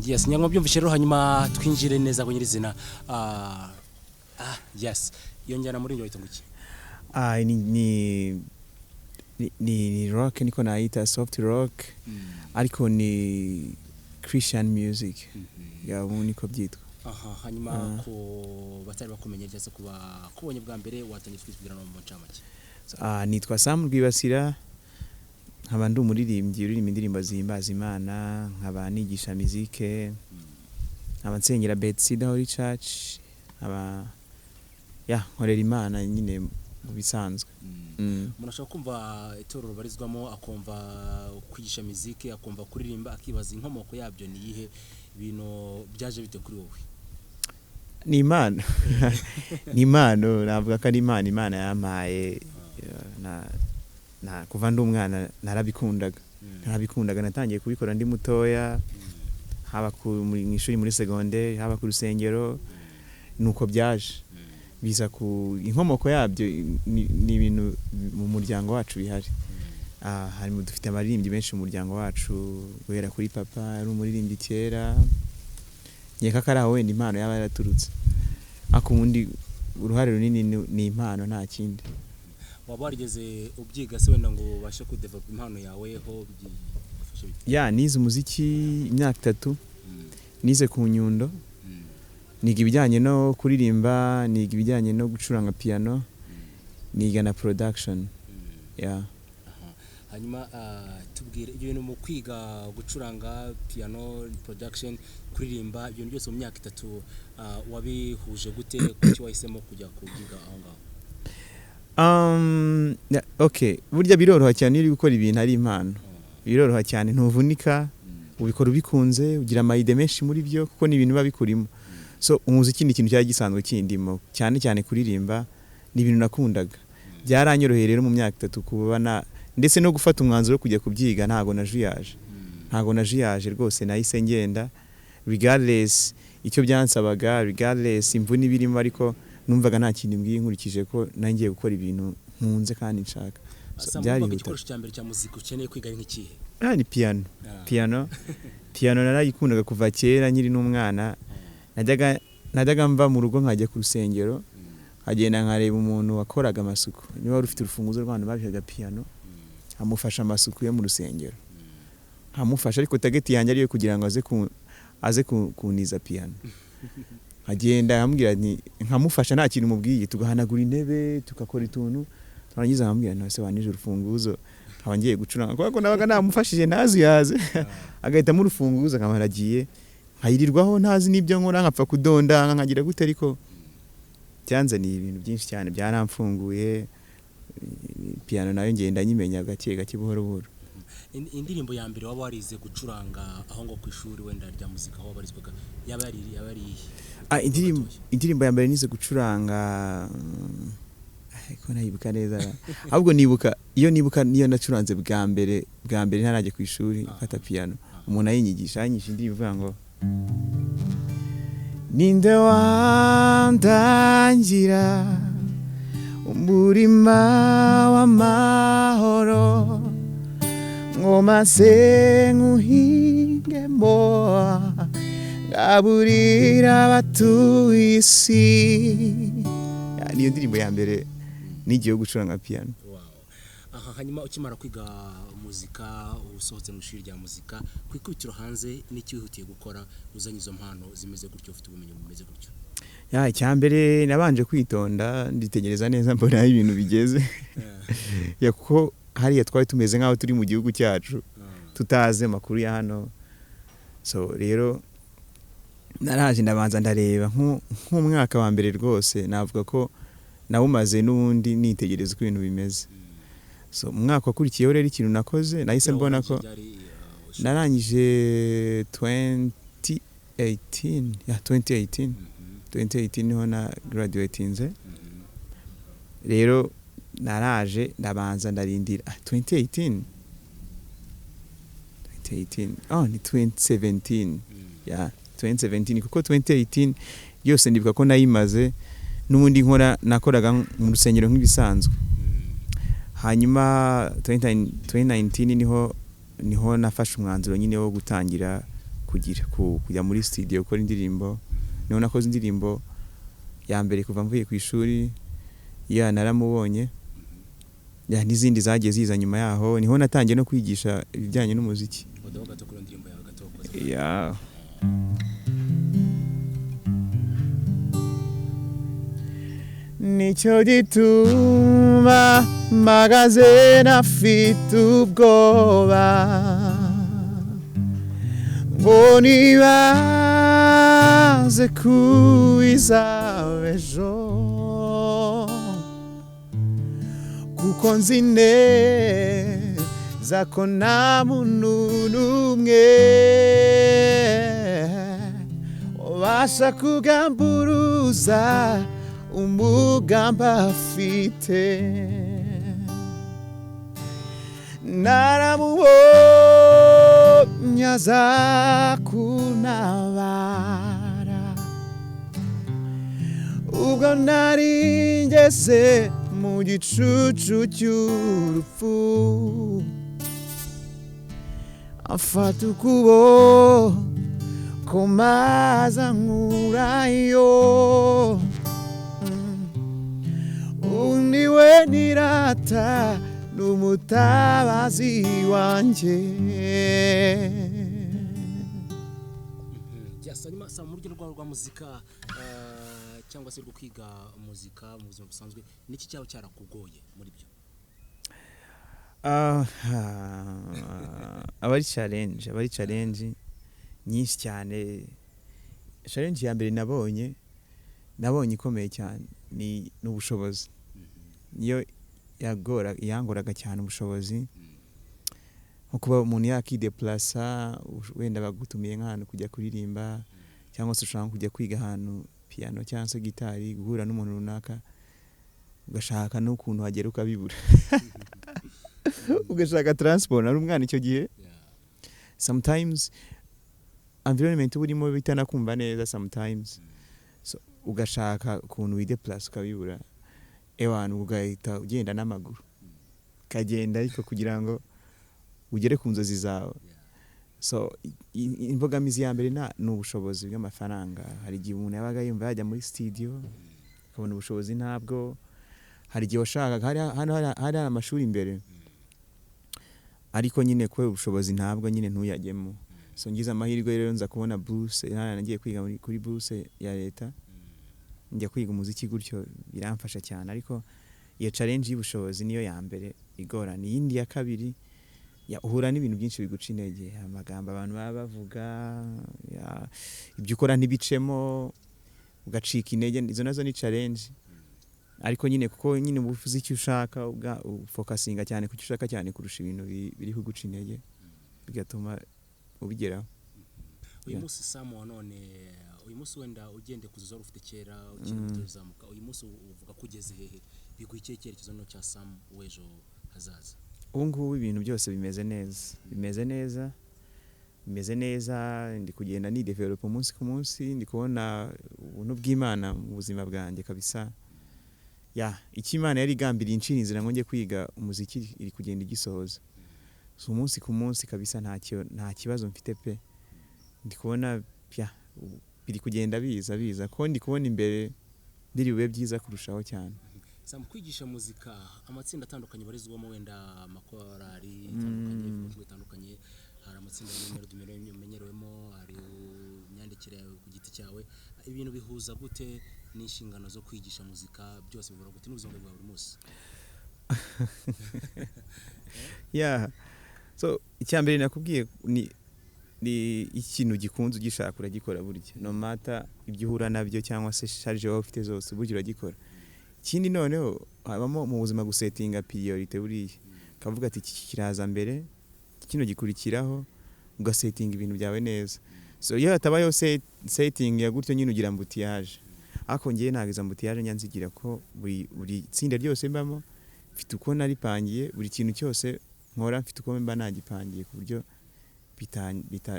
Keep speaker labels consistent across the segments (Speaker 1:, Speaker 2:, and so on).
Speaker 1: Yes, nyamwa byumvishe rero, hanyuma twinjire neza ku nyirizina. Yes, iyo njyana muri njye ngo iki?
Speaker 2: Ah, ni rock, niko nayita soft rock, ariko ni Christian music ya ubu niko byitwa.
Speaker 1: Aha, hanyuma
Speaker 2: Ah.
Speaker 1: ku batari bakumenye cyangwa se kuba kubonye bwa mbere, watangiye twitwira no mu ncamake.
Speaker 2: Ah, nitwa Sam Rwibasira, nkaba ndi umuririmbyi uririmba indirimbo zihimbaza Imana, nkaba nigisha muzike, nkaba nsengera Bethesda Holy Church, nkaba ya nkorera Imana nyine mu bisanzwe.
Speaker 1: Umuntu ashobora kumva itorero barizwamo, akumva kwigisha muzike, akumva kuririmba, akibaza inkomoko yabyo ni iyihe? Ibintu byaje bite kuri wowe?
Speaker 2: Ni impano, ni impano, navuga ko ari impano Imana yampaye. Na kuva ndi umwana narabikundaga, narabikundaga. Natangiye kubikora ndi mutoya, haba mu ishuri muri secondaire, haba ku rusengero, nuko byaje biza. Ku inkomoko yabyo ni ibintu mu muryango wacu bihari. Ah, harimo, dufite abaririmbyi benshi mu muryango wacu, guhera kuri papa yari umuririmbyi kera. Nkeka ko ari aho wenda impano yaba yaraturutse, ariko ubundi uruhare runini ni impano, nta kindi.
Speaker 1: Waba warigeze ubyiga se wenda ngo ubashe kudevelopa impano yawe, ho byifashe bite?
Speaker 2: Ya, nize umuziki imyaka 3. Nize ku Nyundo, niga ibijyanye no kuririmba, niga ibijyanye no gucuranga piano, niga na production ya.
Speaker 1: Aha. Hanyuma tubwire ibyo bintu mu kwiga gucuranga piano, production, kuririmba, ibyo bintu byose mu myaka 3, wabihuje gute? Kuki wahisemo kujya kubyiga aho ngaho?
Speaker 2: Ya, okay, burya biroroha cyane iyo uri gukora ibintu ari impano, biroroha cyane, ntuvunika, ubikora ubikunze, ugira ama idées menshi muri byo kuko ni ibintu biba bikurimo. So umuziki ni ikintu cyari gisanzwe kindimo, cyane cyane kuririmba ni ibintu nakundaga. Byaranyoroheye rero mu myaka 3 kuba na ndetse no gufata umwanzuro wo kujya kubyiga. Ntago najuyaje, ntago najuyaje rwose. Nahise ngenda regardless icyo byansabaga, regardless imvune ibirimo, ariko numvaga nta kintu mbwiye, nkurikije ko nangiye gukora ibintu nkunze kandi nshaka. So,
Speaker 1: Sam, wumvaga
Speaker 2: byarihuta.
Speaker 1: Igikoresho cya mbere cya muzika ukeneye kwiga ari nk'ikihe?
Speaker 2: Ah, ni piano. Piano, piano narayikundaga kuva kera nkiri n'umwana. Najyaga mva mu rugo nkajya ku rusengero, nkagenda nkareba umuntu wakoraga amasuku, niba wari ufite urufunguzo rw'abantu babikaga piano, amufasha amasuku yo mu rusengero, nkamufasha, ariko target yanjye ariyo kugira ngo aze kuntiza piano. Nkagenda nkamubwira nti, nkamufasha nta kintu mubwiye, tugahanagura intebe, tugakora utuntu, twarangiza nkamubwira nti: "Ese wanije urufunguzo nkaba ngiye gucuranga?" Kubera ko nabaga namufashije ntazuyaze, agahitamo urufunguzo, nkaba naragiye nkayirirwaho ntazi n'ibyo nkora, nkapfa kudonda, nkagira gute. Ariko byanzaniye ibintu byinshi cyane, byaramfunguye. Piano nayo ngenda nyimenya gake gake, buhoro buhoro.
Speaker 1: Indirimbo ya mbere waba warize gucuranga aho ngo ku ishuri wenda rya muzika aho wabarizwaga, yaba yari iyihe?
Speaker 2: Ah, indirimbo ya mbere nize gucuranga, ko nayibuka neza ra. Ahubwo nibuka, iyo nibuka niyo nacuranze bwa mbere, bwa mbere ntarajya ku ishuri mfata piano, umuntu ayinyigisha, ayanyigisha indirimbo ivuga ngo: "Ninde wandangira umurima w'amahoro ngo maze nkuhingemo, ngaburira abatuye isi?" Ya, niyo ndirimbo ya mbere nigiye gucuranga piano.
Speaker 1: Wow. Aha, hanyuma ukimara kwiga muzika, usohotse mu ishuri rya muzika, ku ikubitiro hanze n'icyo wihutiye gukora uzanye izo mpano zimeze gutyo, ufite ubumenyi bumeze gutyo?
Speaker 2: Ya, icyambere nabanje kwitonda, nditegereza neza, mbona aho ibintu bigeze. Ya, kuko hariya twari tumeze nk'aho turi mu gihugu cyacu tutazi amakuru ya hano. So rero naraje ndabanza ndareba nk'umwaka wa mbere rwose, navuga ko nawumaze n'ubundi nitegereza uko ibintu bimeze. So mu mwaka wakurikiyeho rero, ikintu nakoze, nahise mbona ko narangije 2018, ya, 2018, 2018 niho na graduatinze. Rero naraje ndabanza ndarindira. Ah, 2018, 2018, oh, ni 2017, ya, 2017, kuko 2018 yose ndibuka ko nayimaze n'ubundi nkora, nakoraga mu rusengero nk'ibisanzwe. Hanyuma 2019 niho nafashe umwanzuro nyine wo gutangira. Kugira kujya muri studio gukora indirimbo, niho nakoze indirimbo ya mbere kuva mvuye ku ishuri. Ya, naramubonye. Ya, n'izindi zagiye ziza nyuma yaho. Niho natangiye no kwigisha ibijyanye n'umuziki.
Speaker 1: Udaho gato kuri iyo ndirimbo yawe gato wakoze.
Speaker 2: Ya. Nicyo gituma mpagaze ntafite ubwoba, ngo nibaze ku izaba ejo, kuko nzi neza ko nta muntu n'umwe ubasha kugamburuza umugambi afite. Naramubonye aza kuntabara ubwo nari ngeze mu gicucu cy'urupfu, afata ukuboko maze ankurayo. Undi we nirata n'umutabazi wanjye.
Speaker 1: Byasa nyuma sa mu buryo rwawe rwa muzika, cyangwa se rwo kwiga muzika mu buzima busanzwe, niki cyaba cyarakugoye muri byo?
Speaker 2: Aba ari challenge nyinshi cyane. Challenge ya mbere nabonye ikomeye cyane ni ubushobozi. Niyo yangoraga cyane, ubushobozi, nko kuba umuntu yakideplasa, wenda bagutumiye nk'ahantu kujya kuririmba, cyangwa se ushobora kujya kwiga ahantu piano cyangwa se gitari, guhura n'umuntu runaka, ugashaka n'ukuntu wagera ukabibura, ugashaka transport. Nari umwana icyo gihe. Sometimes environment uba urimo bitanakumva neza sometimes, so ugashaka ukuntu wideplasa ukabibura, ewana ugahita ugenda n'amaguru, ukagenda ariko kugira ngo ugere ku nzozi zawe. So imbogamizi ya mbere ni ubushobozi bw'amafaranga. Hari igihe umuntu yabaga yumva yajya muri studio, akabona ubushobozi ntabwo. Hari igihe washakaga, hano hari amashuri imbere, ariko nyine kubera ubushobozi ntabwo, nyine ntuyajyemo. So ngize amahirwe rero nza kubona bourse. Hano nagiye kwiga kuri bourse ya leta, njya kwiga umuziki gutyo, biramfasha cyane. Ariko iyo challenge y'ubushobozi niyo ya mbere igorana. Iyindi ya kabiri, ya, uhura n'ibintu byinshi biguca intege, amagambo abantu baba bavuga, ya, ibyo ukora ntibicemo, ugacika intege. Izo nazo ni challenge, ariko nyine kuko nyine uba uzi icyo ushaka, ufocusinga cyane ku cyo ushaka cyane kurusha ibintu biri kuguca intege, bigatuma ubigeraho.
Speaker 1: Uyu munsi Sam wa none, uyu munsi wenda ugende kuzuza wari ufite kera ukiri muto uzamuka, uyu munsi uvuga ko ugeze hehe? Biguha ikihe cyerekezo no cya Sam w'ejo hazaza?
Speaker 2: Ubu ngubu ibintu byose bimeze neza, bimeze neza, bimeze neza. Ndi kugenda ni develop umunsi ku munsi, ndi kubona ubuntu bw'Imana mu buzima bwanjye kabisa. Ya, icyo Imana yari igambiriye incira inzira ngo njye kwiga umuziki iri kugenda igisohoza. So umunsi ku munsi kabisa nta kibazo mfite pe. Ndi kubona, ya, biri kugenda biza biza, ko ndi kubona imbere biri bube byiza kurushaho cyane.
Speaker 1: Sam, kwigisha muzika, amatsinda atandukanye barizwamo, wenda amakorali atandukanye, ibikorwa bitandukanye, hari amatsinda umenyerewemo, hari imyandikire yawe ku giti cyawe, ibintu bihuza gute n'inshingano zo kwigisha muzika? Byose bihura gute n'ubuzima bwawe bwa buri munsi?
Speaker 2: Yeah, so icya mbere nakubwiye ni ikintu gikunze, ugishaka uragikora burya, no matter ibyo uhura nabyo cyangwa se charge waba ufite zose, burya uragikora. Ikindi noneho habamo mu buzima gusettinga priorité. Buriya ukavuga ati iki kiraza mbere, kino gikurikiraho, ugasettinga ibintu byawe neza. So iyo hatabayeho setting ya gutyo, nyine ugira embouteillage. Ariko ngewe ntabwo izo embouteillage njya nzigira, ko buri tsinda ryose mbamo mfite uko naripangiye, buri kintu cyose nkora mfite uko mba nagipangiye, ku buryo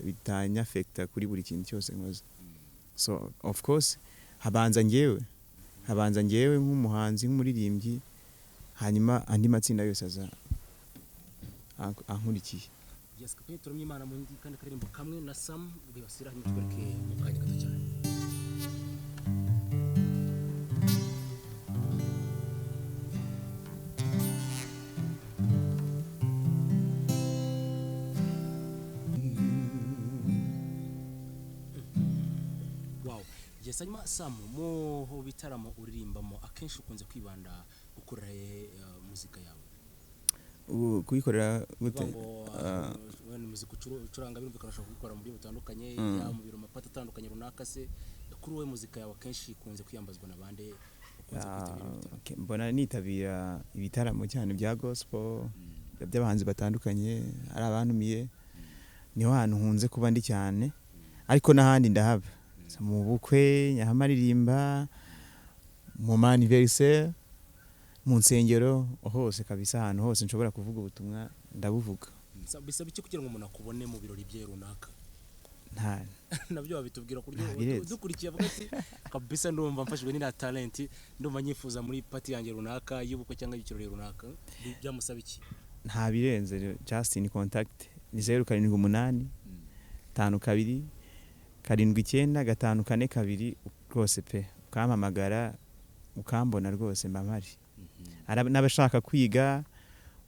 Speaker 2: bitanyaffecta kuri buri kintu cyose nkoze. So of course habanza njyewe nk'umuhanzi, nk'umuririmbyi, hanyuma andi matsinda yose aza ankurikiye.
Speaker 1: Yes, kuko turamye Imana mu kandi karirimbo kamwe na Sam Rwibasira, hanyuma twereke mu kanya gato cyane. Wow. Yes, hanyuma Sam, mu bitaramo uririmbamo akenshi ukunze kwibanda gukorera muzika yawe?
Speaker 2: Ubu kuyikorera gute?
Speaker 1: Uvuga ngo wenda muzika ucuranga birumvikana ushobora kubikora mu buryo butandukanye, yaba mu biro mapati atandukanye runaka se, kuri wowe muzika yawe akenshi ikunze kwiyambazwa na bande, ukunze kwitabira ibitaramo?
Speaker 2: Okay, mbona nitabira ibitaramo cyane bya gospel by'abahanzi batandukanye, ari abantumiye, niho hantu nkunze kuba ndi cyane, ariko n'ahandi ndahaba. So, mu bukwe nyahamaririmba, mu ma anniversaire, mu nsengero hose kabisa, ahantu hose nshobora kuvuga ubutumwa ndabuvuga.
Speaker 1: Bisaba iki kugira ngo umuntu akubone mu birori bye runaka?
Speaker 2: Nta
Speaker 1: Nabyo wabitubwira ku buryo
Speaker 2: Nta birenze.
Speaker 1: udukurikiye avuga ati kabisa ndumva mfashijwe n'iriya talent, ndumva nyifuza muri party yanjye runaka y'ubukwe cyangwa y'ikirori runaka, byamusaba iki?
Speaker 2: Nta birenze, just in contact ni 078 52 79 542 rwose pe, ukampamagara ukambona rwose mba mpari. N'abashaka kwiga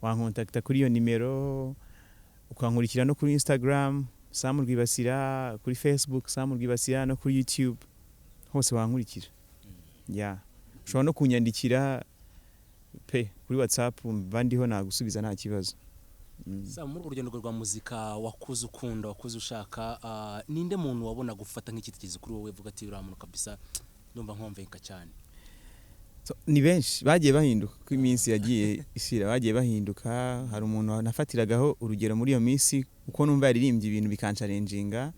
Speaker 2: wankontakita kuri iyo nimero, ukankurikira no kuri Instagram Sam Rwibasira, kuri Facebook Sam Rwibasira, no kuri YouTube hose wankurikira. Ya, ushobora no kunyandikira pe kuri WhatsApp, mba ndiho nagusubiza nta kibazo.
Speaker 1: Sam, muri urwo rugendo rwa muzika wakuze ukunda, wakuze ushaka, ninde muntu wabona gufata nk'icyitegererezo kuri wowe uvuga ati uriya muntu kabisa ndumva nkomvenka cyane?
Speaker 2: So, ni benshi bagiye bahinduka uko iminsi yagiye ishira, bagiye bahinduka. Hari umuntu nafatiragaho urugero muri iyo minsi, uko numva yaririmbye ibintu bikancarenjinga,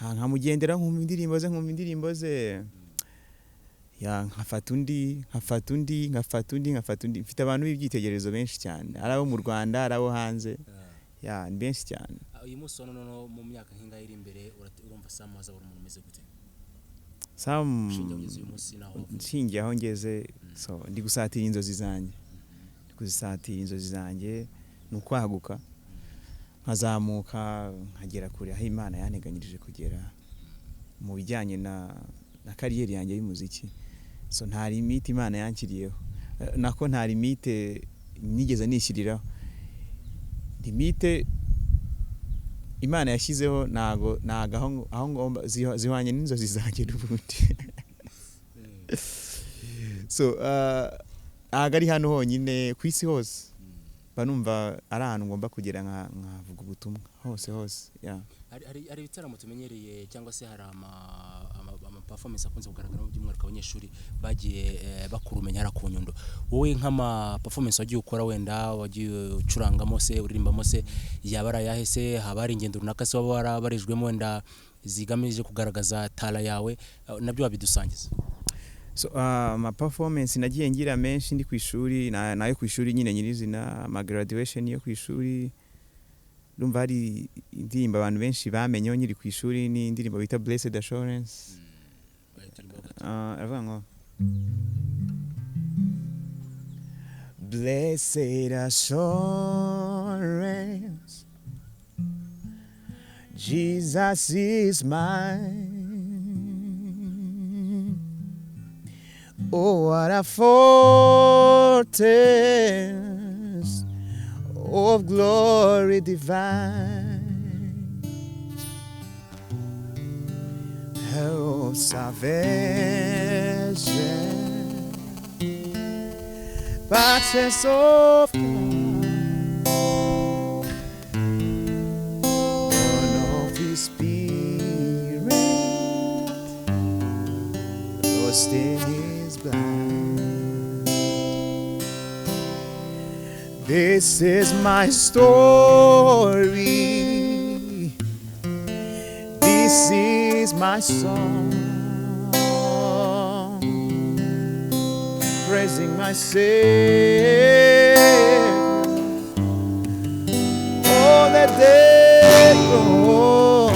Speaker 2: nkamugendera nkumva indirimbo ze, nkumva indirimbo ze, ya nkafata undi, nkafata undi, nkafata undi, nkafata undi. Mfite abantu b'ibyitegererezo benshi cyane, ari abo mu Rwanda, ari abo hanze, ya ni benshi cyane.
Speaker 1: Uyu munsi wa none mu myaka nk'ingahe iri imbere urumva Sam azabura umuntu umeze gute?
Speaker 2: Sam
Speaker 1: Ushingiye ugeze uyu munsi naho wavuye.
Speaker 2: Nshingiye aho ngeze, so ndi gusatira inzozi zanjye, ndi kuzisatira inzozi zanjye, ni ukwaguka nkazamuka nkagera kure aho Imana yanteganyirije kugera mu bijyanye na kariyeri yanjye y'umuziki. So nta limite Imana yanshyiriyeho, nako nta limite nigeze nishyiriraho. Limite Imana yashyizeho ntago aho ngomba zihwanye n'inzozi zanjye n'ubundi. So ntago ari hano honyine, ku isi hose mba numva ari ahantu ngomba kugera nkavuga ubutumwa hose hose, yeah.
Speaker 1: Hari ibitaramo tumenyereye cyangwa se hari ama performance akunze kugaragaramo by'umwihariko abanyeshuri bagiye bakura umenya hariya ku Nyundo. Wowe nk'ama performance wagiye ukora, wenda wagiye ucurangamo se, uririmbamo se, yaba ari ayahe se? Haba hari ingendo runaka se waba warabarijwemo wenda zigamije kugaragaza tala yawe, nabyo wabidusangiza?
Speaker 2: So ama performance nagiye ngira menshi ndi ku ishuri, nayo ku ishuri nyine nyirizina, ama graduation yo ku ishuri. Ndumva hari indirimbo abantu benshi bamenyeho nkiri ku ishuri, ni indirimbo bita Blessed Assurance. Aravuga ngo Blessed Assurance, Jesus is mine. Oh, what a foretaste of glory divine, of salvation, purchase of God, born of His Spirit, lost in His blood. This is my story. This is my song, praising my Savior all the day long.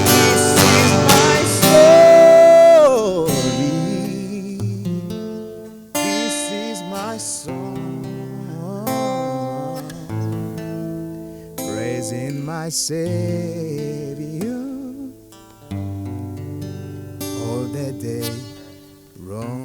Speaker 2: This is my story. This is my song, Praising my Savior all the day long.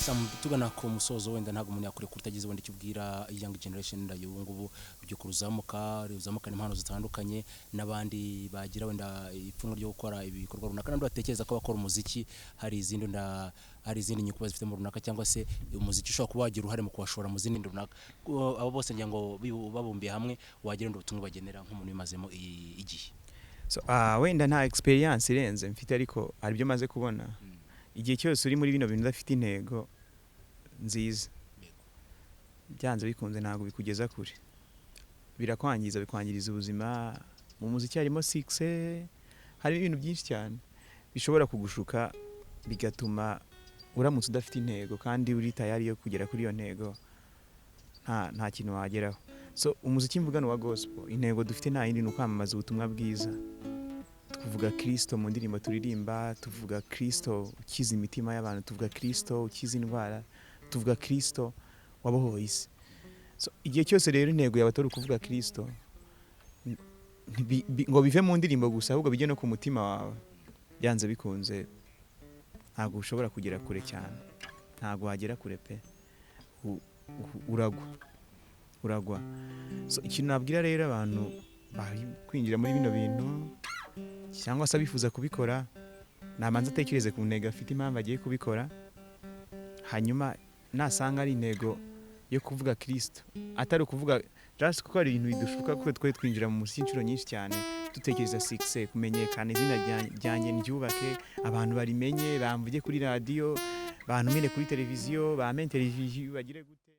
Speaker 1: Sam, tugana ku musozo, wenda ntabwo umuntu yakure kutagize wenda icyo ubwira young generation ndayo ubu ngubu, urubyiruko ruzamuka ruzamukana impano zitandukanye, n'abandi bagira wenda ipfunwe ryo gukora ibikorwa runaka, n'abandi batekereza ko bakora umuziki hari izindi nyungu zifitemo runaka, cyangwa se umuziki ushobora kuba wagira uruhare mu kubashora mu zindi runaka. Abo bose ngira ngo babumbiye hamwe wagira wenda ubutumwa bagenera nk'umuntu ubimazemo igihe.
Speaker 2: So, wenda nta experience irenze mfite, ariko hari ibyo maze kubona. Igihe cyose uri muri bino bintu udafite intego nziza, byanze bikunze ntabwo bikugeza kure, birakwangiza, bikwangiriza ubuzima. Mu muziki harimo success, harimo ibintu byinshi cyane bishobora kugushuka, bigatuma uramutse udafite intego kandi uri tayari yo kugera kuri iyo ntego, nta kintu wageraho. So umuziki mvuga ni uwa gospel. Intego dufite nta yindi, ni ukwamamaza ubutumwa bwiza. Tuvuga Kristo mu ndirimbo turirimba, tuvuga Kristo ukiza imitima y'abantu, tuvuga Kristo ukiza indwara, tuvuga Kristo wabohoye isi. So igihe cyose rero intego yawe atari ukuvuga Kristo, ngo bive mu ndirimbo gusa, ahubwo bijye no ku mutima wawe, byanze bikunze ntabwo ushobora kugera kure cyane, ntabwo wagera kure pe. Uragwa, uragwa. So ikintu nabwira rero abantu bari kwinjira muri bino bintu cyangwa se abifuza kubikora, nabanza atekereze ku ntego afite, impamvu agiye kubikora. Hanyuma nasanga ari intego yo kuvuga Kristo, atari ukuvuga just kuko hari ibintu bidushuka, kuko twe twinjira mu muziki inshuro nyinshi cyane dutekereza success, kumenyekana, izina ryanjye ndyubake, abantu barimenye, bamvuge kuri radiyo, bantumire kuri televiziyo, bampe televiziyo, bagire gute.